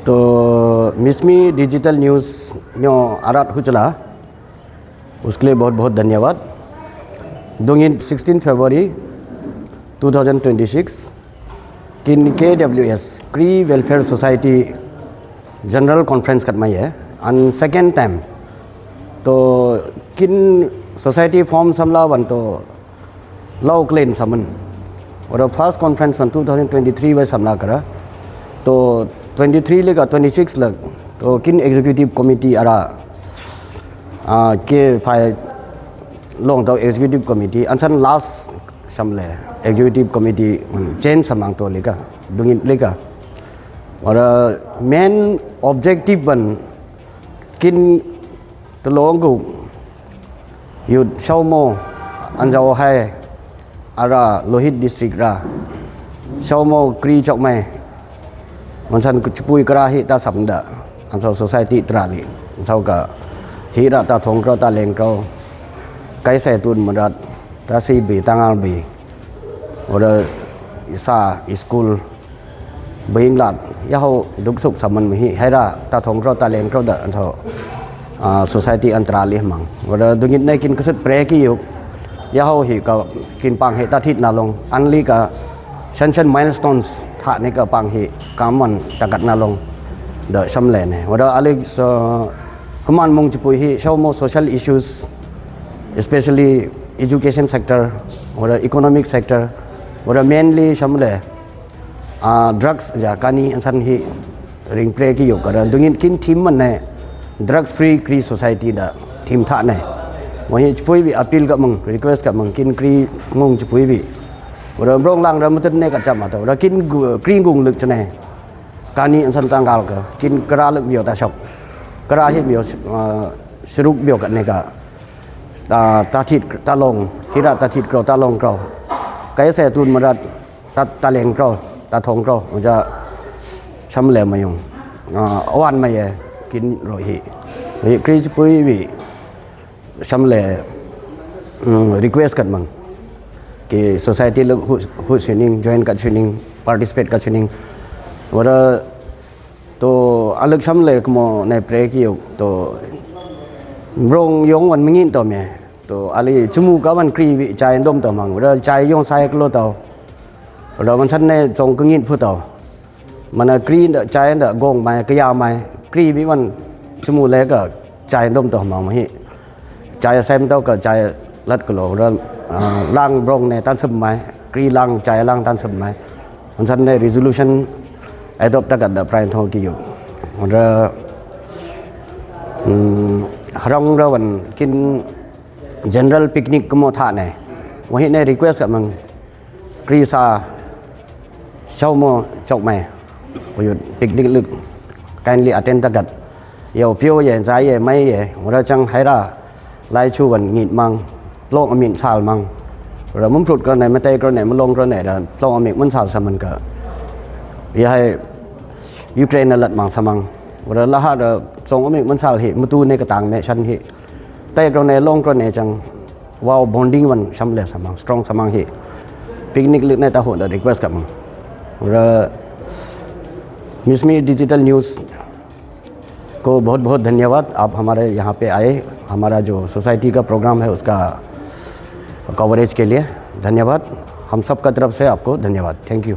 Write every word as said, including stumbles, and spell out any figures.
तो Mishmi digital news न्यो आराट हुचला, उसके लिए बहुत बहुत धन्यवाद। दुंगिन sixteen February two thousand twenty six, किन K W S, Cree Welfare Society General Conference कटमाई है, and second time। तो किन सोसाइटी फॉर्म समला वन तो लौ क्लेन समन। और first conference one two thousand twenty three वे समला करा। तो twenty three लेगा twenty six लग तो किन एग्जीक्यूटिव कमेटी अरा, आ, के फाइ लोंग तो एग्जीक्यूटिव कमेटी अंसन लास्ट समले एग्जीक्यूटिव कमेटी चेंज समांग तो लेगा दुंगिन लेगा। और मेन ऑब्जेक्टिव वन किन तलोंगु युत सौमो अंजाओ है अरा लोहित डिस्ट्रिक्ट रा सौमो क्री चौक में मनसन चुपुई करा ही ता समदा अंसाओ सोसाइटी तराली अंसाओ का हीरा ता थोंग क्रो ता लेंग क्रो कैसे तुन मदद ता सी भी तंगाल भी और सा school Bing lat, yaho duk suk saman mi hi, haira ta thong kro ta leng kro da, so, ah, society an tra lih mang. Wada dungit ne kin kasut pre ki yuk, yaho hi ka kin pang hi ta thit na long, an li ka shan shan milestones tha ne ka pang hi kaman takat na long, da sam le ne. Wada alik so, kaman mong chipui hi, show mo social issues, especially education sector, wada economic sector, wada mainly sam le, ah, drugs ja kani ansan hi ring pre ki yuk kara dungin kin thim man ne drugs free Cree society da thim tha ne. Wahi chipui bi appeal ka mang, request ka mang kin Cree ngung chipui bi. Ura brong lang ra mutut ne ka chama to. Ura kin gu-, Cree ngung luk chane. Kani ansan tanggal ka kin kara luk bio ta shok. Kara hi bio, ah, siruk bio ka ne ka. Ta, ta thit ta long, hira ta thit kro ta long kro. Kaya se tun marat ta, ta leng kro, ta thong kro, uja sam le mayong. Ah, awan maye kin ro hi. Hi Cree chipui bi sam le, mm, request kat mang. Ki society lo hu, hu sining, join kat sining, participate kat sining. Wada to alek sam le kmo ne pre ki yuk to brong yong wan mingin to me. To ali chumu ka wan Cree bi chai dom to mang. Wada chai yong sai klo to. Wada wan san ne chong kengin phu to. Mana Cree da chai da gong mai, kaya mai. Cree bi wan chumu le ka chai dom to mang hi. Chai sem to ka chai lat klo. Wada, ah, lang brong ne tan sem mai. Cree lang chai lang tan sem mai. Wan san ne resolution adopt ta ka da prai thong ki yuk. Wada, mm, harong ra wan kin general picnic kmo tha ne. Wahi ne request ka mang. Cree sa sau mo chok mai. Uyut picnic luk kindly attend ta kat. Yau pio ye, zai ye, mai ye. Ura chang haira. Lai chu wan ngit mang. Plong amin sal mang. Ura mum prut kro ne, matei kro ne, malong kro ne, da plong amin mun sal saman ka. Ya hai Ukraine lat mang samang. Ura laha da song amin mun sal hi, mutu ne katang ne, shan hi. Tai kro ne, long kro ne chang. Wow, bonding wan sam le samang, strong samang hi. Picnic luk ne ta ho da request ka mang. Ura Mismi Digital News को बहुत बहुत धन्यवाद, आप हमारे यहाँ पे आए, हमारा जो सोसाइटी का प्रोग्राम है उसका कवरेज के लिए धन्यवाद। हम सब का तरफ से आपको धन्यवाद। Thank you।